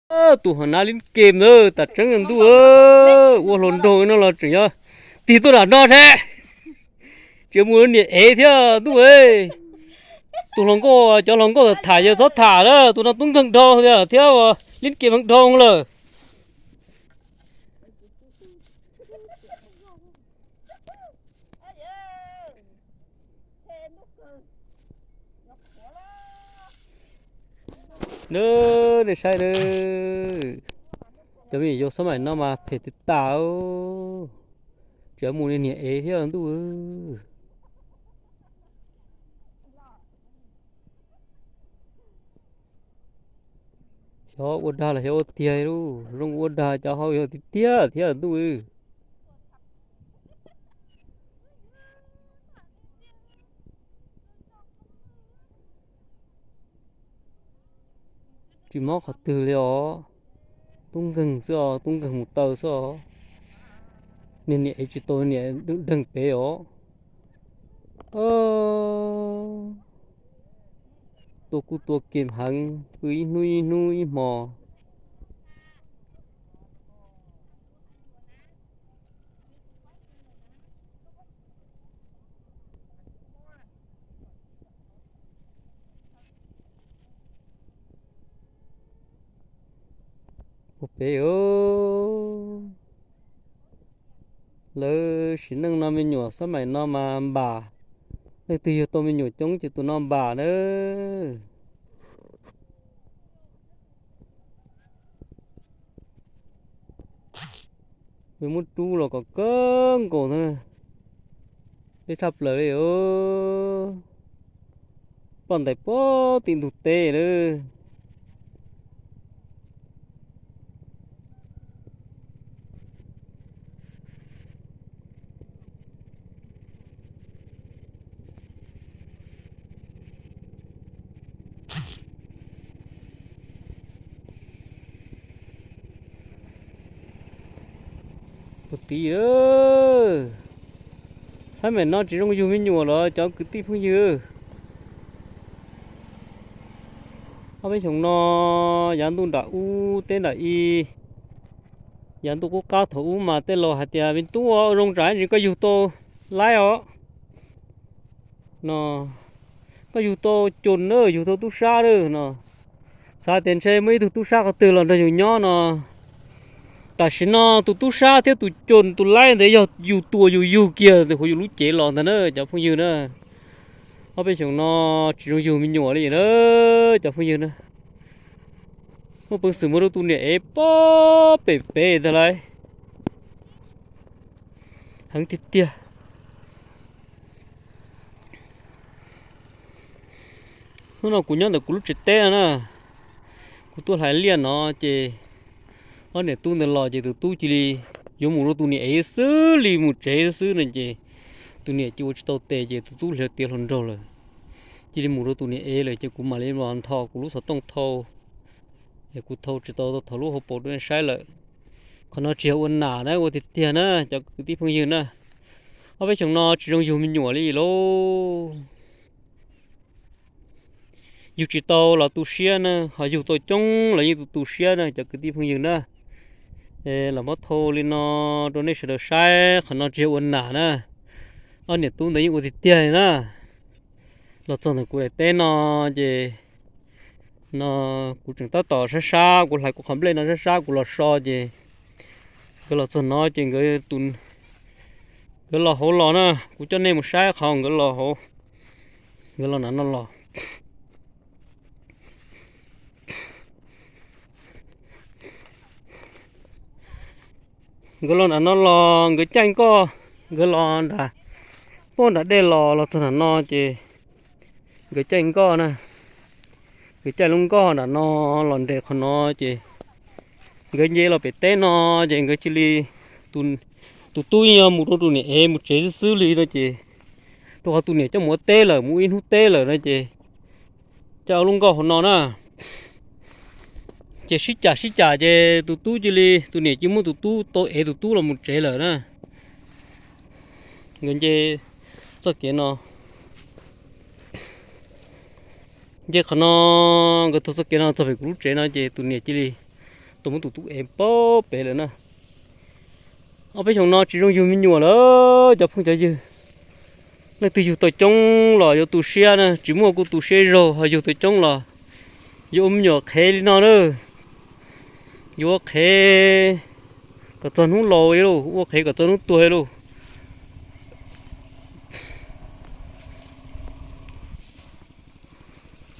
Tus hauv nav lib ke ntawd tas tseeb ntuj, ua hluas nraug no los tseem yog tig tuaj nram no thiab. Tsis mus niam ev thiab ntuj. Tus hluas nkauj, cov hluas nkauj tham tham yawg txhob tham lawm, tus no tub nkeeg dhau thiab, lib ke heev dhau lawm. Nawb, nej saib nawb, cov me nyuam yaus xab maim no mas phem tiag tas, tseem mus niam ev thiab ntuj. Xyov ua dag los xyov ua tiag, zoo ua dag cov hau yog tiag tiag thiab ntuj. Tsis mob qhov twg li os. Tub nkeeg xwb os, tub nkeeg mus taw xwb os. Niag niam ev tsis tau niam deeg pem os. Tua kuj tua kem heev, pw ib hnub ib hnub ib hmo. Ua pem, lawv sim neej no me nyuam xab maim no mas npam, leej twg yug tau me nyuam coob ces tus no npam nawb. Peb muab rub los kom kawg nkaus, deb tshaj plaws li. Ploj ntais puag tim ntug teb lawm. Puag tim, xab maim no tsis zoo yug me nyuam los cov kwv tij phooj ywg. Ob peb xyoos no yav ntuj nram ub teb nram i, yav ntuj qub qab thaum ub mas tej laus hais tias me tub, zoo tsam ntsis koj yug tau laib os no, koj yug tau coos na, yug tau tub sab lawm no. Xav tias ntshe muaj ib tug tub sab qhov twg los nrog yus nyob no. Tam sim no tus tub sab thiab tus coos tus laib ntawd yog yus tua yus yug kiag ntawm hauv yus lub cev los ntag na cov phooj ywg na. Ob peb xyoos no tsis zoo yug me nyuam li na cov phooj ywg na. Muaj peev xwm mus rau tus niam ev puag pem pem ntag lauj. Heev tiag tiag. Hnub no kuv nyob ntawm kuv lub tsev teb no na, kuv tuaj hlais liaj no ces ob niam tub ntawd los ces tus tub cia li yuav mus rau tus niam ev xwb li, mus tsev xwb no ces tus niam cia ua tsis tau tes ces tus tub hliav tiav hluas nraug lawm, cia li mus rau tus niam ev lawm ces kuv mam li los nthos kuv lub xov tooj thau, es kuv thau tsis tau thaum lub hauv paus rau nej saib lawm. Qhov no tsis yog ua nam na, ua tiag tiag na cov kwv tij phooj ywg na. Ob peb xyoos no tsis zoo yug me nyuam li lauj. Yug tsis tau los tu siab na, ho yug tau coob los yeej tu tu siab na cov kwv tij phooj ywg na. Los muab thau li no rau nej sawv daws saib, qhov no tsis yog ua nam na. Ob niam tub ntawd yeej ua tiag tiag li na. Los txog ntawm kuv daim teb no ces no kuv tseem tab tom sab sab, kuv hlais kuv qhov nplej no sab sab kuv los so ces nkawd los txog no ces nkawd los hauv los na, kuv coj nej mus saib qhov nkawd los hauv, nkawd los nram no los. Nkawd los nram no los nkawd caij nkoj, nkawd los nram, puag nram dej los los txog nram no ces nkawd caij nkoj na, nkawd caij lub nkoj nram no los nres qhov no ces nkawd nce los pem teb no ces nkawd cia li, tus tub yeej yog mus rau tus niam ev mus tsev xwb xwb li no ces, rau qhov tus niam coj mus ua teb lawm, mus ib hnub teb lawm no ces caij ob lub nkoj hauv no na. Ces sib cam sib cam ces tus tub cia li, tus niam cia li muab tus tub tau ev tus tub los mus tsev lawm na. Nkawd nce txoj kev no, nce qhov no, nkawd taug txoj kev no txog pem kuv lub tsev no ces tus niam cia li Tus muab tus tub ev pab pem lawm na. Ob peb xyoos no tsis zoo yug me nyuam lawm cov phooj cov ywg. Leej twg yug tau coob los yuav tu siab na, tsis muaj kuj tu siab zaug, ho yug tau coob los yuav ua me nyuam qhev li no na. Yuav ua qhev kom txog hnub laus lauj, ua qhev kom txog hnub tuag lauj.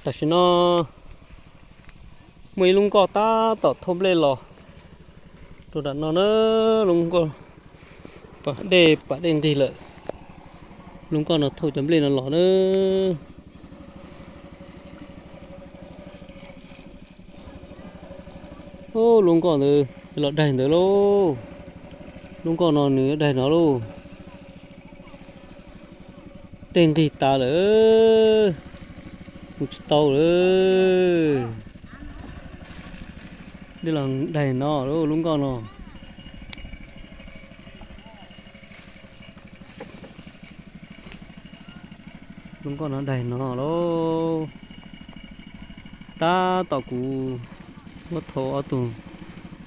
Tam sim no muaj ib lub nkoj tab tom thauj nplej los rau nram no na, lub nkoj pas dej, pas dej nqig lawm. Lub nkoj no thauj cov nplej no los na. Lub nkoj ntawd los daig ntawd lauj. Lub nkoj no nws daig no lauj. Dej nqig tas lawm, mus tsis tau lawm. Dej los daig no lauj, lub nkoj no. Lub nkoj no daig no lauj. Tab tom kuv muab thau ob tug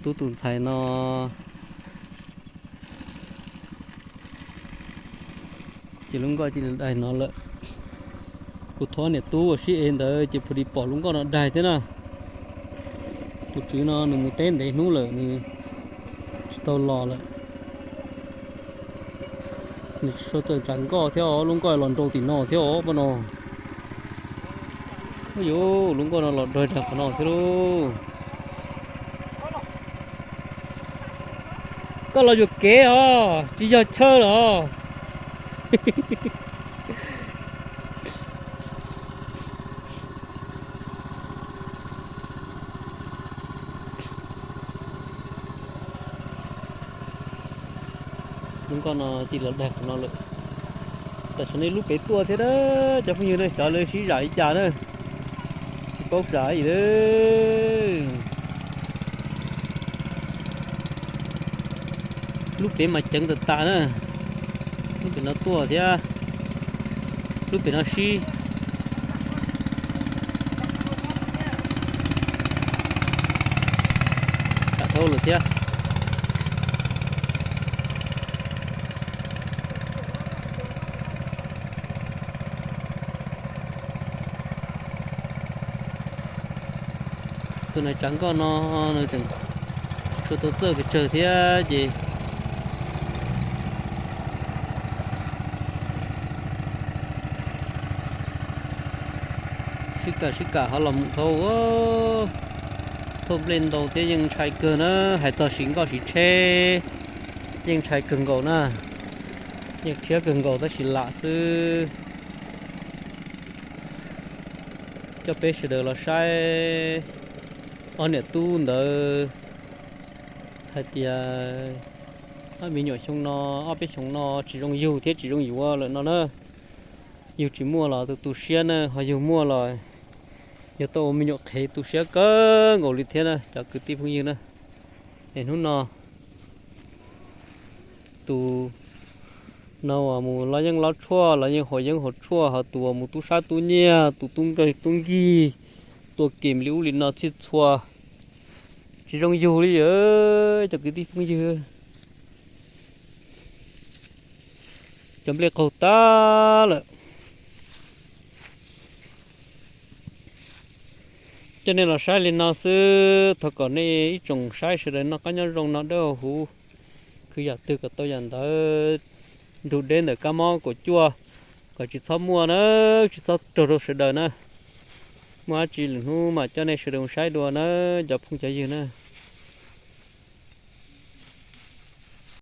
tub tus ntxhais no ces lub nkoj cia li daig no lawm. Kuv thov niam tub uas sib ev ntawd ces phu di pom lub nkoj no daig thiab na. Tus tswv no nws mus teb ntev hnub lawm, nws tsis tau los lawm. Nws tsis tshua txawj tsav nkoj thiab os, lub nkoj los nrau tim no thiab os pab no. Yuav lub nkoj no los daig qhov no thiab lauj. Koj los yuam kev os, tsis yog chaw los. Lub nkoj no cia li los daig qhov no lawm. Tam sim no lub pem tuaj thiab na, cov phooj ywg na, xyov lawv sib zam li cas na, tsis paub zam li lawm. Lub pem mas ceev tas tas na, lub pem no tuaj thiab, lub pem no sib tham dhau lawm thiab. Tus nais tsav nkoj no nws tseem tsis tshua tau txawj pes tsawg thiab ces sib kam sib kam ho los mus dhau. Thauj nplej ntau thiab yeej ntshai kawg na, hais txog siv nkoj siv tsheb yeej ntshai kawg nkaus na, yeej rhiab kawg nkaus tab sis lam xwb. Coj peb sawv daws los saib ob niam tub ntawd hais tias ob me nyuam xyoo no, ob peb xyoos no tsis zoo yug thiab tsis zoo yuav lawm no na. Yug tsis muaj los tu tu siab na, ho yug muaj los yog tau ua me nyuam qhev tu siab kawg nkaus li thiab na cov kwv tij phooj ywg na. Es hnub no tus no uas mus lob yeeb lob tshuaj, los yeej haus yeeb haus tshuaj, ho tus uas mus tub sab tub nyiag, tus tub nkawg tub nkig, tua kem li ub li no txhij txhua, tsis zoo yug li cov kwv tij phooj ywg. Cov nplej qaug tag lawm. Coj nej los saib li no xwb, thov kom nej ib tsoom saib sawv daws noj qab nyob zoo, noj dawb huv, khwv yam twg kom tau yam ntawd, nrug deb ntawm kab mob kaum cuaj kom tsis txhob muaj na, tsis txhob raug rau sawv daws na. Muaj dab tsi lwm hnub mam coj nej sawv daws mus saib dua na, cov phooj cov ywg na.